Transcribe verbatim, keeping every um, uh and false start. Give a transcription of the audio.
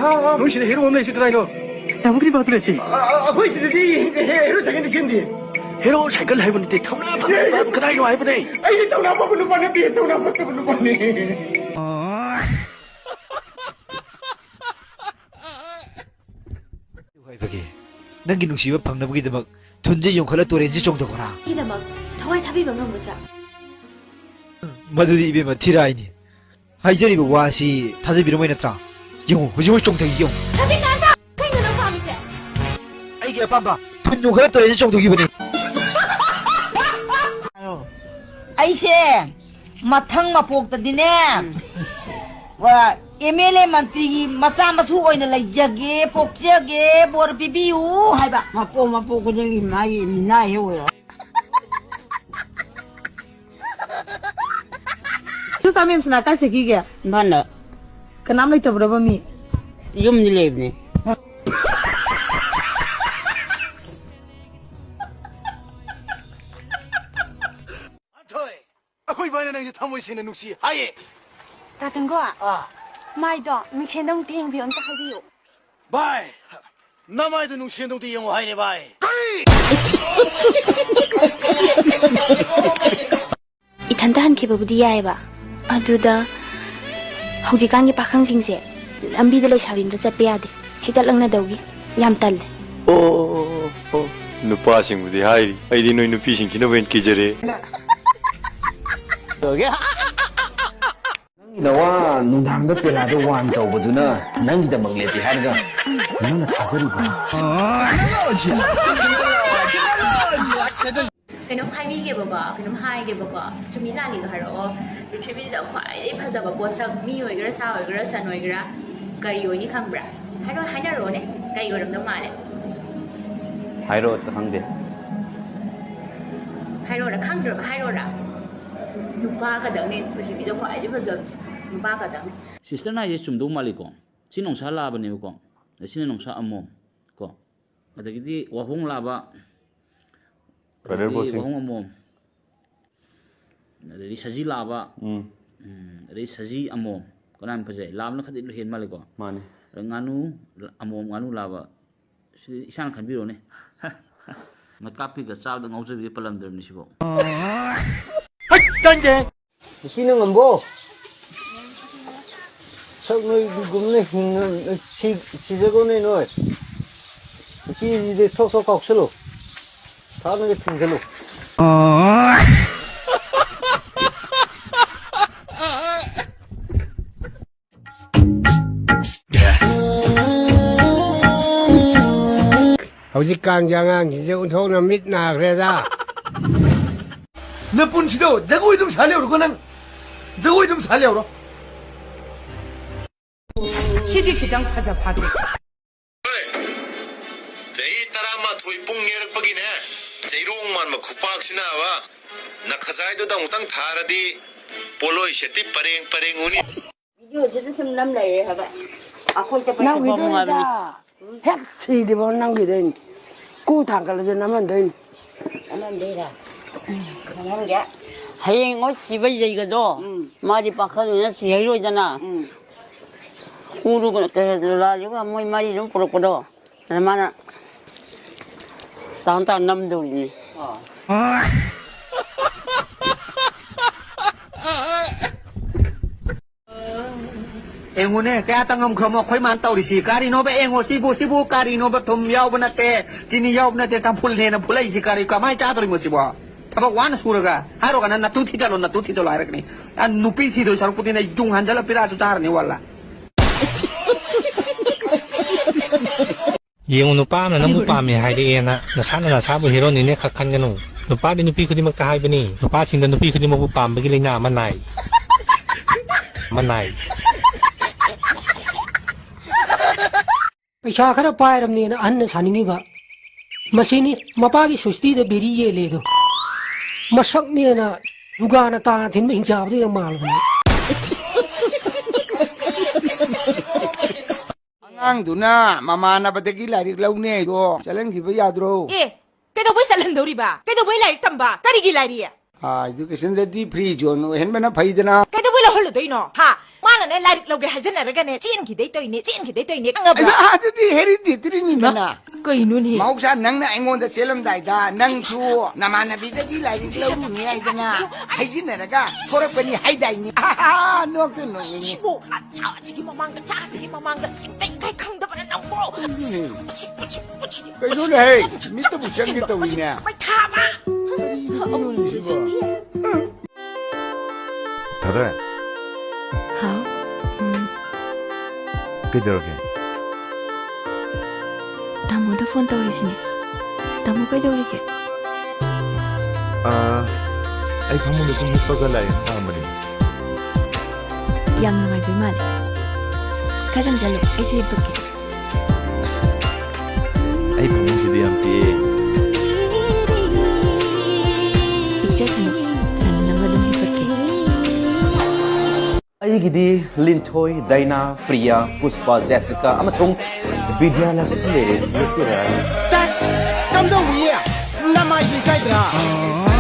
ꯅꯣꯏ ꯁꯤꯗ ꯍꯦꯔꯣ ꯑꯃ ꯂꯩꯁꯤ ꯀꯗꯥꯏꯅꯣ? ꯇꯥꯃꯣ ꯀꯔꯤ ꯄꯥꯠꯇ ꯂꯩꯁꯤ? ꯑꯩꯈꯣꯏ ꯁꯤꯗꯗꯤ ꯍꯦꯔꯣ ꯁꯥꯏꯀꯜꯗꯤ ꯁꯦꯝꯗꯦ꯫ ꯍꯦꯔꯣ ꯁꯥꯏꯀꯜ ꯍꯥꯏꯕ ꯅꯠꯇꯦ, ꯊꯧꯅꯥ ꯐꯕ ꯅꯨꯄꯥꯗꯨ ꯀꯗꯥꯏꯅꯣ ꯍꯥꯏꯕꯅꯦ꯫ ꯑꯩꯗꯤ ꯊꯧꯅꯥ ꯐꯕ ꯅꯨꯄꯥ ꯅꯠꯇꯦ, ꯊꯧꯅꯥ ꯐꯠꯇꯕ ꯅꯨꯄꯥꯅꯦ꯫ ꯍꯥꯏꯕꯒꯤ ꯅꯪꯒꯤ ꯅꯨꯡꯁꯤꯕ ꯐꯪꯅꯕꯒꯤꯗꯃꯛ ꯊꯨꯟꯁꯦ ꯌꯣꯟꯈꯠꯂ ꯇꯨꯔꯦꯟꯁꯦ ꯆꯣꯡꯊꯣꯛꯈ꯭ꯔꯥ? ꯑꯩꯒꯤꯗꯃꯛ ꯊꯋꯥꯏ ꯊꯥꯕꯤꯕ ꯉꯝꯒꯗ꯭ꯔꯥ? ꯃꯗꯨꯗꯤ ꯏꯕꯦꯝꯃ ꯊꯤꯔꯥꯏꯅꯤ꯫ ꯍꯥꯏꯖꯔꯤꯕ ꯋꯥꯁꯤ ꯊꯥꯖꯕꯤꯔꯝꯃꯣꯏ ꯅꯠꯇ꯭ꯔꯥ? ꯌꯦꯡꯉꯨ, ꯍꯧꯖꯤꯛꯃꯛ ꯆꯣꯡꯊꯈꯤ ꯌꯦꯡꯉꯨ꯫ ꯔꯕꯤꯀꯥꯟꯇ! ꯀꯩꯅꯣ ꯅꯪ ꯄꯥꯝꯃꯤꯁꯦ? ꯑꯩꯒꯤ ꯑꯄꯥꯝꯕ ꯊꯨꯟ ꯌꯣꯟꯈꯠꯂ ꯇꯨꯔꯦꯟꯁꯦ ꯆꯣꯡꯊꯣꯛꯈꯤꯕꯅꯤ꯫ ꯑꯩꯁꯦ ꯃꯊꯪ ꯃꯄꯣꯛꯇꯗꯤꯅꯦ, ꯎꯝ꯫ ꯋꯥ, ꯑꯦꯝ ꯑꯦꯜ ꯑꯦ ꯃꯟꯇ꯭ꯔꯤꯒꯤ ꯃꯆꯥ ꯃꯁꯨ ꯑꯣꯏꯅ ꯂꯩꯖꯒꯦ, ꯄꯣꯛꯆꯒꯦ, ꯕꯣꯔ ꯄꯤꯕꯤꯌꯨ ꯍꯥꯏꯕ꯫ ꯃꯄꯣꯛ ꯃꯄꯣꯛ ꯈꯨꯗꯤꯡꯒꯤ ꯃꯥꯒꯤ ꯃꯤꯅꯥꯏ ꯍꯦꯛ ꯑꯣꯏꯔꯣ꯫ ꯏꯗꯣꯝꯆꯥ ꯃꯦꯝꯁꯤꯅ ꯀꯥꯏ ꯆꯠꯈꯤꯒꯦ? ꯏꯝꯐꯥꯜꯗ꯫ ꯀꯅꯥꯝ ꯂꯩꯇꯕ꯭ꯔꯕ ꯃꯤ? ꯌꯨꯝꯗ ꯂꯩꯕꯅꯦ꯫ ꯑꯩꯈꯣꯏ ꯏꯕꯥꯅꯤ ꯅꯪꯁꯦ ꯊꯃꯣꯏ ꯁꯦꯡꯅ ꯅꯨꯡꯁꯤ ꯍꯥꯏꯌꯦ꯫ ꯇꯥꯇꯟꯒꯣ, ꯑꯥ꯫ ꯃꯥꯏꯗꯣ ꯃꯤꯡꯁꯦꯟꯗꯧ ꯑꯝꯇ ꯌꯦꯡꯕꯤꯌꯣ, ꯑꯝꯇ ꯍꯥꯏꯕꯤꯌꯨ꯫ ꯚꯥꯏ, ꯅꯃꯥꯏꯗꯣ ꯅꯨꯡꯁꯦꯟꯗꯧꯗꯤ ꯌꯦꯡꯉꯣ ꯍꯥꯏꯅꯦ, ꯚꯥꯏ꯫ ꯏꯊꯟꯇ ꯍꯟꯈꯤꯕꯕꯨꯗꯤ ꯌꯥꯏꯑꯕ, ꯑꯗꯨꯗ ꯍꯧꯖꯤꯛꯀꯥꯟꯒꯤ ꯄꯥꯈꯪꯁꯤꯡꯁꯦ ꯂꯝꯕꯤꯗ ꯂꯩꯁꯥꯕꯤ ꯑꯝꯇ ꯆꯠꯄ ꯌꯥꯗꯦ, ꯍꯦꯛꯇ ꯂꯛꯅꯗꯧꯒꯤ꯫ ꯌꯥꯝ ꯇꯜꯂꯦ꯫ ꯑꯣ, ꯑꯣ, ꯑꯣ, ꯑꯣ꯫ ꯅꯨꯄꯥꯁꯤꯡꯕꯨꯗꯤ ꯍꯥꯏꯔꯤ, ꯑꯩꯗꯤ ꯅꯣꯏ ꯅꯨꯄꯤꯁꯤꯡꯁꯤꯅꯕꯨ ꯍꯦꯟꯅ ꯀꯤꯖꯔꯦ꯫ ꯅꯪꯒꯤ ꯅꯋꯥ ꯅꯨꯡꯗꯥꯡꯗ ꯄꯦꯂꯥꯗ ꯋꯥꯟ ꯇꯧꯕꯗꯨꯅ ꯅꯪꯒꯤꯗꯃꯛ ꯂꯦꯞꯄꯤ ꯍꯥꯏꯔꯒ ꯅꯪꯅ ꯊꯥꯖꯔꯤꯕ꯭ꯔꯥ? ꯀꯩꯅꯣꯝ ꯍꯥꯏꯕꯤꯒꯦꯕꯀꯣ, ꯀꯩꯅꯣꯝ ꯍꯥꯏꯒꯦꯕꯀꯣ, ꯆꯨꯝꯃꯤ ꯂꯥꯜꯂꯤꯗꯣ ꯍꯥꯏꯔꯛꯑꯣ꯫ ꯄ꯭ꯔꯤꯊꯤꯕꯤꯗ ꯈ꯭ꯋꯥꯏꯗꯒꯤ ꯐꯖꯕ ꯄꯣꯠꯁꯛ, ꯃꯤ ꯑꯣꯏꯒꯦꯔꯥ, ꯁꯥ ꯑꯣꯏꯒꯦꯔꯥ, ꯁꯟ ꯑꯣꯏꯒꯦꯔꯥ, ꯀꯔꯤ ꯑꯣꯏꯅꯤ ꯈꯪꯕ꯭ꯔꯥ? ꯍꯥꯏꯔꯣ, ꯍꯥꯏꯅꯔꯛꯑꯣꯅꯦ, ꯀꯔꯤ ꯑꯣꯏꯔꯝꯗꯧ ꯃꯥꯜꯂꯦ? ꯍꯥꯏꯔꯛꯑꯣ, ꯈꯪꯗꯦ꯫ ꯍꯥꯏꯔꯛꯑꯣꯔꯥ? ꯈꯪꯗ꯭ꯔꯕ? ꯍꯥꯏꯔꯛꯑꯣꯔꯥ? ꯅꯨꯄꯥ ꯈꯛꯇꯪꯅꯦ ꯄ꯭ꯔꯤꯊꯤꯕꯤꯗ ꯈ꯭ꯋꯥꯏꯗꯒꯤ ꯐꯖꯕꯁꯦ, ꯅꯨꯄꯥ ꯈꯛꯇꯪꯅꯦ꯫ ꯁꯤꯁꯇꯔꯅ ꯍꯥꯏꯁꯦ ꯆꯨꯝꯗꯧ ꯃꯥꯜꯂꯤꯀꯣ꯫ ꯁꯤ ꯅꯣꯡꯁꯥ ꯂꯥꯕꯅꯦꯕꯀꯣ, ꯑꯁꯤꯅ ꯅꯣꯡꯁꯥ ꯑꯃꯣꯝ ꯀꯣ, ꯑꯗꯒꯤꯗꯤ ꯋꯥꯍꯣꯡ ꯂꯥꯕ, ꯀꯔꯅꯦꯜ ꯑꯗꯒꯤꯗꯤ ꯕꯣꯁꯤꯡ꯫ ꯋꯥꯍꯣꯡ ꯑꯃꯣꯝ, ꯑꯗꯒꯤ ꯁꯖꯤ ꯂꯥꯕ, ꯎꯝ꯫ ꯎꯝ, ꯑꯗꯩ ꯁꯖꯤ ꯑꯃꯣꯝ ꯀꯅꯥꯅ ꯐꯖꯩ? ꯂꯥꯕꯅ ꯈꯔꯗꯤ ꯂꯣꯏ ꯍꯦꯟ ꯃꯥꯜꯂꯦꯀꯣ꯫ ꯃꯥꯅꯦ꯫ ꯑꯗꯣ ꯉꯥꯅꯨ, ꯑꯃꯣꯝ ꯉꯥꯅꯨ ꯂꯥꯕ, ꯁꯤꯗꯤ ꯏꯁꯥꯅ ꯈꯟꯕꯤꯔꯣꯅꯦ꯫ ꯃꯩꯀꯥꯞꯄꯤꯒ ꯆꯥꯕꯗ ꯉꯥꯎꯖꯕꯤꯗ ꯄꯜꯂꯝꯗ꯭ꯔꯕꯅꯤ ꯁꯤꯕꯣ꯫ ꯍꯩꯠ, ꯇꯥꯅꯤꯡꯗꯦ꯫ ꯅꯨꯄꯤꯅ ꯉꯝꯕꯣ? ꯁꯛ ꯅꯣꯏꯒꯨꯝꯅ ꯍꯤꯡꯅ ꯁꯤ-, ꯁꯤꯖꯒꯣꯅꯦ ꯅꯣꯏ꯫ ꯅꯨꯄꯤꯁꯤꯗꯤ ꯊꯣꯛ ꯊꯣꯛ ꯀꯥꯎꯁꯜꯂꯨ꯫ ꯊꯥꯡꯅꯒ ꯊꯤꯟꯖꯜꯂꯨ꯫ ꯍꯧꯖꯤꯛꯀꯥꯟꯒꯤ ꯑꯉꯥꯡꯁꯤꯡꯁꯦ ꯑꯣꯟꯊꯣꯛꯅ ꯃꯤꯠ ꯅꯥꯈ꯭ꯔꯦꯗ꯫ ꯅꯄꯨꯟꯁꯤꯗꯣ ꯖꯒꯣꯏ ꯑꯗꯨꯝ ꯁꯥ ꯂꯩꯍꯧꯔꯣꯀꯣ ꯅꯪ꯫ ꯖꯒꯣꯏ ꯑꯗꯨꯝ ꯁꯥ ꯂꯩꯍꯧꯔꯣ꯫ ꯁꯤꯗꯤ ꯈꯤꯇꯪ ꯐꯖ ꯐꯥꯠꯇꯦ꯫ ꯆꯍꯤ ꯇꯔꯥꯃꯥꯊꯣꯏ ꯄꯨꯡ ꯌꯩꯔꯛꯄꯒꯤꯅꯦ, ꯆꯩꯔꯣꯡ ꯃꯥꯟꯕ ꯈꯨꯄꯥꯛꯁꯤꯅꯕ ꯅꯈꯖꯥꯏꯗꯨꯗ ꯑꯃꯨꯛꯇꯪ ꯊꯥꯔꯗꯤ ꯄꯣꯠꯂꯣꯏ ꯁꯦꯠꯇꯤ ꯄꯔꯦꯡ ꯄꯔꯦꯡ ꯎꯅꯤ꯫ ꯚꯤꯗꯤꯑꯣꯁꯤꯗ ꯁꯨꯝ ꯅꯝ ꯂꯩꯔꯦ ꯍꯥꯏꯕ꯫ ꯑꯩꯈꯣꯏꯗ ꯄꯩꯁꯥ ꯅꯪꯒꯤꯗꯣ ꯄꯥꯝꯃꯨ ꯍꯥꯏꯕꯅꯤ꯫ ꯍꯦꯛ ꯁꯤꯗ꯭ꯔꯤꯕꯧ ꯅꯝꯈꯤꯗꯣꯏꯅꯤ꯫ ꯀꯨ ꯊꯥꯡꯒꯠꯂꯁꯨ ꯅꯝꯍꯟꯗꯣꯏꯅꯤ꯫ ꯅꯝꯍꯟꯗꯣꯏꯔꯥ? ꯅꯝꯍꯟꯒꯦ꯫ ꯍꯌꯦꯡ ꯃꯣꯏ ꯁꯤꯕ ꯌꯩꯒꯗꯣ, ꯎꯝ꯫ ꯃꯥꯗꯤ ꯄꯥꯈꯪꯅꯤꯅ ꯁꯤꯍꯩꯔꯣꯏꯗꯅ꯫ ꯎꯝ꯫ ꯀꯨꯗꯨꯒ ꯀꯩꯅꯣ ꯂꯥꯁꯤꯒ ꯃꯣꯏ ꯃꯔꯤ ꯑꯗꯨꯝ ꯄꯨꯔꯛꯄꯗꯣ꯫ ꯑꯗ ꯃꯥꯅ ꯇꯥꯟ ꯇꯥꯟ ꯅꯝꯗꯧꯔꯤꯅꯤ꯫ ꯑꯣ꯫ ꯌꯦꯡꯉꯨꯅꯦ, ꯀꯌꯥ ꯇꯉꯝꯈ꯭ꯔꯃꯣ ꯑꯩꯈꯣꯏ ꯃꯥꯅ ꯇꯧꯔꯤꯁꯤ꯫ ꯀꯔꯤꯅꯣꯕ ꯌꯦꯡꯉꯣ ꯁꯤꯕꯨ, ꯁꯤꯕꯨ ꯀꯔꯤꯅꯣꯕ? ꯊꯨꯝ ꯌꯥꯎꯕ ꯅꯠꯇꯦ, ꯆꯤꯅꯤ ꯌꯥꯎꯕ ꯅꯠꯇꯦ, ꯆꯝꯐꯨꯜꯅꯦꯅ ꯐꯨꯠꯂꯛꯏꯁꯤ ꯀꯔꯤ? ꯀꯃꯥꯏꯅ ꯆꯥꯗꯧꯔꯤꯃꯣ ꯁꯤꯕꯣ? ꯊꯕꯛ ꯋꯥꯅ ꯁꯨꯔꯒ ꯍꯥꯏꯔꯣꯒꯅ ꯅꯇꯨ ꯊꯤꯖꯜꯂꯣ, ꯅꯇꯨ ꯊꯤꯖꯜꯂꯣ ꯍꯥꯏꯔꯛꯀꯅꯤ꯫ ꯑ, ꯅꯨꯄꯤ ꯊꯤꯗꯣꯏ ꯁꯔꯨꯛꯄꯨꯗꯤ ꯅ ꯌꯨꯡ ꯍꯟꯖꯜꯂ ꯄꯤꯔꯛꯑꯁꯨ ꯆꯥꯔꯅꯤ ꯋꯥꯜꯂ꯫ ꯌꯦꯡꯉꯨ, ꯅꯨꯄꯥ ꯑꯃꯅ ꯅꯪꯕꯨ ꯄꯥꯝꯃꯦ ꯍꯥꯏꯔꯛꯑꯦꯅ ꯅꯁꯥꯅ ꯅꯁꯥꯕꯨ ꯍꯦꯔꯣꯅꯤꯅꯦ ꯈꯛ ꯈꯟꯒꯅꯨ꯫ ꯅꯨꯄꯥꯗꯤ ꯅꯨꯄꯤ ꯈꯨꯗꯤꯡꯃꯛꯇ ꯍꯥꯏꯕꯅꯤ, ꯅꯨꯄꯥꯁꯤꯡꯗ ꯅꯨꯄꯤ ꯈꯨꯗꯤꯡꯃꯛꯄꯨ ꯄꯥꯝꯕꯒꯤ ꯂꯥꯏꯅꯥ ꯑꯃ ꯅꯥꯏ꯫ ꯑꯃ ꯅꯥꯏ꯫ ꯄꯩꯁꯥ ꯈꯔ ꯄꯥꯏꯔꯕꯅꯦꯅ ꯑꯍꯟꯅ ꯁꯥꯅꯤꯡꯉꯤꯕ꯫ ꯃꯁꯤꯅꯤ ꯃꯄꯥꯒꯤ ꯁꯨꯁꯇꯤꯗ ꯕꯦꯔꯤ ꯌꯦꯜꯂꯦꯗꯣ꯫ ꯃꯁꯛꯅꯦꯅ ꯗꯨꯀꯥꯟꯅ ꯇꯥꯅ ꯊꯤꯟꯕ ꯍꯤꯡꯆꯥꯕꯗꯨ ꯌꯥꯝ ꯃꯥꯜꯂꯕꯅꯦ꯫ ꯑꯉꯥꯡꯗꯨꯅ ꯃꯃꯥꯟꯅꯕꯗꯒꯤ ꯂꯥꯏꯔꯤꯛ ꯂꯧꯅꯦ ꯍꯥꯏꯗꯣ ꯆꯠꯍꯟꯈꯤꯕ ꯌꯥꯗ꯭ꯔꯣ? ꯑꯦ, ꯀꯩꯗꯧꯕꯩ ꯆꯠꯍꯟꯗꯧꯔꯤꯕ? ꯀꯩꯗꯧꯕꯩ ꯂꯥꯏꯔꯤꯛ ꯇꯝꯕ? ꯀꯔꯤꯒꯤ ꯂꯥꯏꯔꯤꯛ? ꯑꯦꯗꯨꯀꯦꯁꯟꯗꯗꯤ ꯐ꯭ꯔꯤ ꯖꯣꯟ ꯑꯣꯏꯍꯟꯕꯅ ꯐꯩꯗꯅ꯫ ꯀꯩꯗꯧꯕꯩ ꯂꯧꯍꯜꯂꯨꯗꯣꯏꯅꯣ? ꯍꯥ? ꯃꯥꯅꯅꯦ ꯂꯥꯏꯔꯤꯛ ꯂꯧꯒꯦ ꯍꯥꯏꯖꯟꯅꯔꯒꯅꯦ ꯆꯦꯟꯈꯤꯗꯩ ꯇꯧꯏꯅꯦ, ꯆꯦꯟꯈꯤꯗꯩ ꯇꯧꯏꯅꯦ, ꯈꯪꯉꯕ꯭ꯔꯥ? ꯑꯗꯨꯗꯤ ꯍꯦꯔꯤꯗꯤꯇꯔꯤꯅꯤꯗꯅ꯫ ꯀꯩꯅꯣꯅꯦ? ꯃꯍꯧꯁꯥ ꯅꯪꯅ ꯑꯩꯉꯣꯟꯗ ꯆꯦꯜꯂꯝꯗꯥꯏꯗ ꯅꯪꯁꯨ ꯅꯃꯥꯟꯅꯕꯤꯗꯒꯤ ꯂꯥꯏꯔꯤꯛ ꯂꯧꯔꯨꯅꯤ ꯍꯥꯏꯗꯅ ꯍꯥꯏꯖꯤꯟꯅꯔꯒ ꯊꯣꯔꯛꯄꯅꯤ ꯍꯥꯏꯗꯥꯏꯅꯦ? ꯅꯣꯛꯇ ꯅꯣꯛꯅꯤꯡꯉꯤ꯫ ꯁꯤꯕꯨ ꯆꯥꯁꯤꯒꯤ ꯃꯃꯥꯡꯗ, ꯆꯥꯁꯤꯒꯤ ꯃꯃꯥꯡꯗ ꯏꯇꯩ ꯏꯀꯥꯏ ꯈꯪꯗꯕꯅ ꯅꯪꯕꯨ꯫ ꯎꯝ꯫ ꯃꯁꯤ, ꯃꯁꯤ, ꯃꯁꯤ, ꯃꯁꯤ, ꯀꯩꯅꯣꯅꯦꯍꯦ? ꯃꯁꯤ, ꯃꯤꯠꯇꯕꯨ ꯆꯪꯒꯦ ꯇꯧꯏꯅꯦ꯫ ꯃꯩꯊꯥꯕ꯫ ꯀꯔꯤꯅꯣ ꯁꯤꯕꯣ? ꯊꯣꯏꯊꯣꯏ꯫ ꯍꯥꯎ꯫ ꯎꯝ꯫ ꯀꯩꯗꯧꯔꯒꯦ? ꯇꯥꯃꯣꯗ ꯐꯣꯟ ꯇꯧꯔꯤꯁꯤꯅꯦ꯫ ꯇꯥꯃꯣ ꯀꯩꯗꯧꯔꯤꯒꯦ? ꯑꯥ, ꯑꯩ ꯐꯃꯨꯡꯗ ꯁꯨꯝ ꯍꯤꯞꯄꯒ ꯂꯥꯏꯔꯤꯛ ꯄꯥꯔꯝꯕꯅꯤ꯫ ꯌꯥꯝ ꯅꯨꯡꯉꯥꯏꯗꯣꯏ ꯃꯥꯜꯂꯦ꯫ ꯈꯔ ꯆꯪꯁꯤꯜꯂꯣ, ꯑꯩꯁꯨ ꯍꯤꯞꯄꯛꯀꯦ꯫ ꯑꯩ ꯐꯃꯨꯡꯁꯤꯗꯤ ꯌꯥꯝ ꯄꯤꯛꯑꯦ꯫ ꯄꯤꯛꯆꯁꯅꯨ, ꯆꯟꯅꯕ ꯑꯗꯨꯝ ꯍꯤꯞꯄꯛꯀꯦ꯫ ꯑꯩꯒꯤꯗꯤ ꯂꯤꯟꯊꯣꯏ, ꯗꯥꯏꯅꯥ, ꯄ꯭ꯔꯤꯌꯥ, ꯄꯨꯁꯄꯥ, ꯖꯦꯁꯤꯀꯥ ꯑꯃꯁꯨꯡ ꯕꯤꯗ꯭ꯌꯥꯂꯛꯁꯃꯤ ꯂꯩꯔꯦ꯫ ꯇꯁ! ꯀꯝꯗꯧꯏ? ꯅꯃꯥꯏꯗꯤ ꯏꯀꯥꯏꯗ꯭ꯔꯥ?